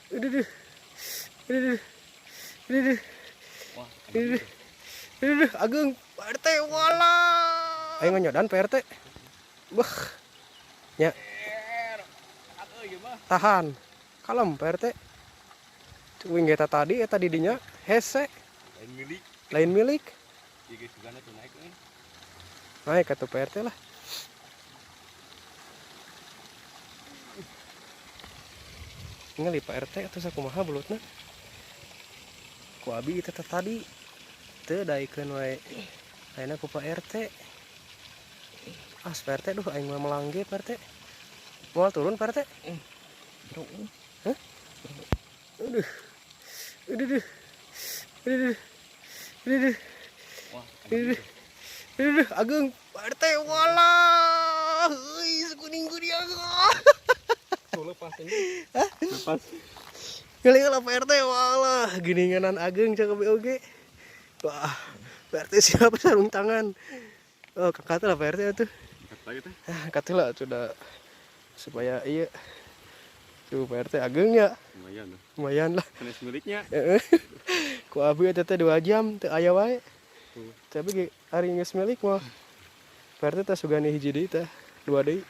Aduh, aduh. Aduh, aduh. Wah, Aduh, aduh, ageung, Pak RT, walah. Ayo nyodan, Pak RT. Bah. Ya. Tahan. Kalem, Pak RT. Cuing eta tadi, eta didinya hese. Lain milik. Lain milik. Ieu geus sugana tuh naik euy. Naik atuh, Pak RT lah. Ngali Pak RT atuh, sakumaha belutna. Ku abi itu teh tadi teu daekeun wae. Ayeuna ku Pak RT. Ah, Pak RT, duh, aing mah melang ge, Pak RT. Moal turun, Pak RT? Hah? Aduh. Aduh, aduh. Aduh, aduh. Wah, Aduh. Aduh, ageung, Pak RT, walah. Euy, sekuning ku dia. Tuh lepas ini. Lepas. Ngali lah, Pak RT, walah, geninganan ageung cakep oge. Wah, Pak RT siapa sarung tangan. Oh, kakak lah, Pak RT tuh. Angkat lagi teh. Ah, angkat lah sudah supaya iya. Tuh, Pak RT, ageung ya. Lumayan lah. Lumayan lah. Sanes miliknya. Heeh. Ku abi eta teh 2 jam teu aya wae. Tuh. Tapi ge ari geus milik mah, Pak RT teh sugani hiji deui teh, dua deui.